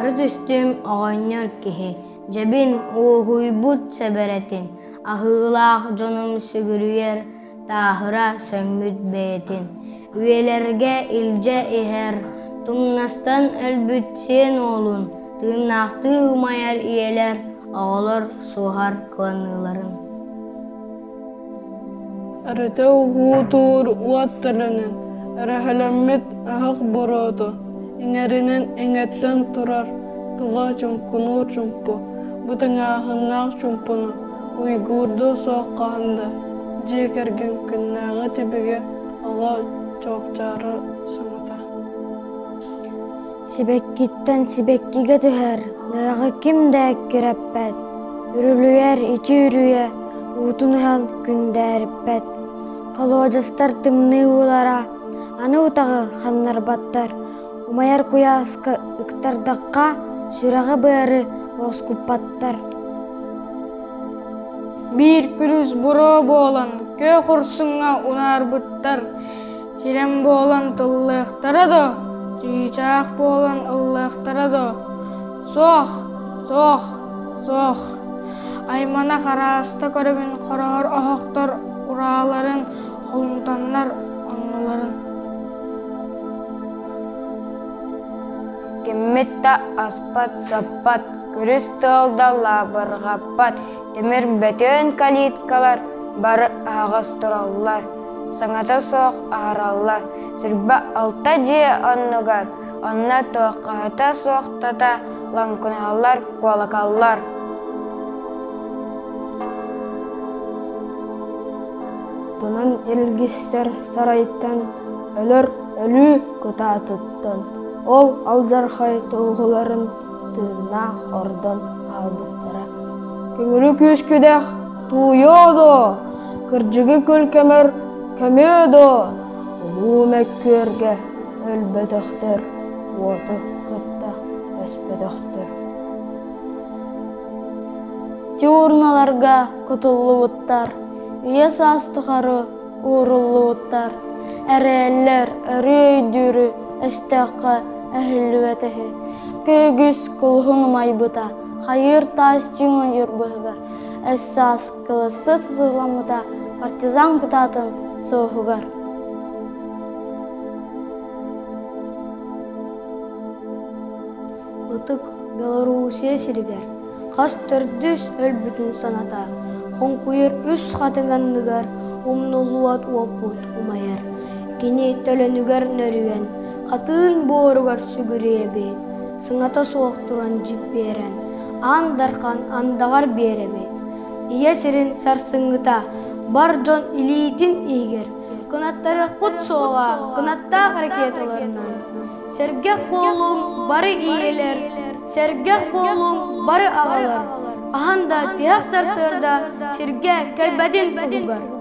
Утары түстүм оҕонньор киһи, дьэбин уоһуйбут сэбэрэтин, аһыылаах дьонум сүгүрүйэр тааһыра сөҥмүт бэйэтин, үйэлэргэ илдьэ иһэр, тумнастан өлбүт сиэн уолун, тыыннаахтыы умайар ийэлэр, оҕолор суоһар кыланыыларын. Өрүтэ уһуутуур уот төлөнүн, өрөһөлөммүт өһөх буруоту, иҥэринэн иҥэттэн турар тула чуҥкунуур чуумпу, бу тыҥааһыннаах чуумпуну уйгуурдуо суох хаһан да, дьиэ кэргэн күннээҕи түбүгэ оҕо чуопчаарар саҥата. Сибэккиттэн сибэккигэ түһэр, лыаҕы ким да эккирэппэт, үрүлүйэр ити үрүйэ уутун ыһан күндээриппэт, холуодьастар тымныы уулара аны утаҕы ханнарбаттар, умайар куйааска ыктардахха сүрэҕи-быары уоскуппаттар. Биир күлүс буруо буолан күөх урсуҥҥа унаарбыттар, сирэм буолан тыллыахтара дуо, чыычаах буолан ыллыахтара дуо? Суох, суох, суох. Аймана харааста көрөбүн хороһор оһохтор урааларын, холумтаннар оннуларын. Киммит да аспат-саппат, күрүс тыал да лаабырҕаппат, тимир бөтүөн калиткалар бары аһаҕас тураллар, саҥата суох аһараллар. Сирбэ алта дьиэ оннугар, онно туоххаһыта суох тата лаҥкынаһаллар, куолакаллар. Тунан илгистэр сарайтан өлөр өлүү кытаатыттан, ол алдьархай туоһуларын тыыннаах ордон хаалбыттара. Көҥүлү күүс-күдэх тууйуо дуо, кырдьыгы күл көмөр көмүө дуо, улуу мөккүөргэ өлбөтөхтөр, уоту кытта өспөтөхтөр. Тюрналарга кутуллубуттар, үйэ-саас тухары ууруллубуттар, эрээллэр өрүү өйдүүрү өстөөххө өһүллүбэт үһү. Көйгүс кулуһун умайбыта, хайыыр таас түҥ ойуур быһыгар, өс-саас кылыстыы тутулламмыта партизан кутаатын суоһугар. Ытык Белоруссия сиригэр хас төрдүс өлбүтүн саната, хоҥкуйар үс хатыҥ анныгар умнуллубат уоппут умайар. Кини төлөнүгэр нөрүйэн, хатыын буоругар сүгүрүйэбит, сыҥата суох туран дьиппиэрэн, аан дархан андаҕар биэрэбит. Ийэ сирин сарсыҥҥыта бар дьон илиитин иһигэр кынаттарыахпыт суоҕа кынаттаах ракеталарынан. Сэргэх буолуҥ бары ийэлэр, сэргэх буолуҥ бары аҕалар, хаһан да тиһэх сарсыарда сиргэ кэлбэтин туһугар.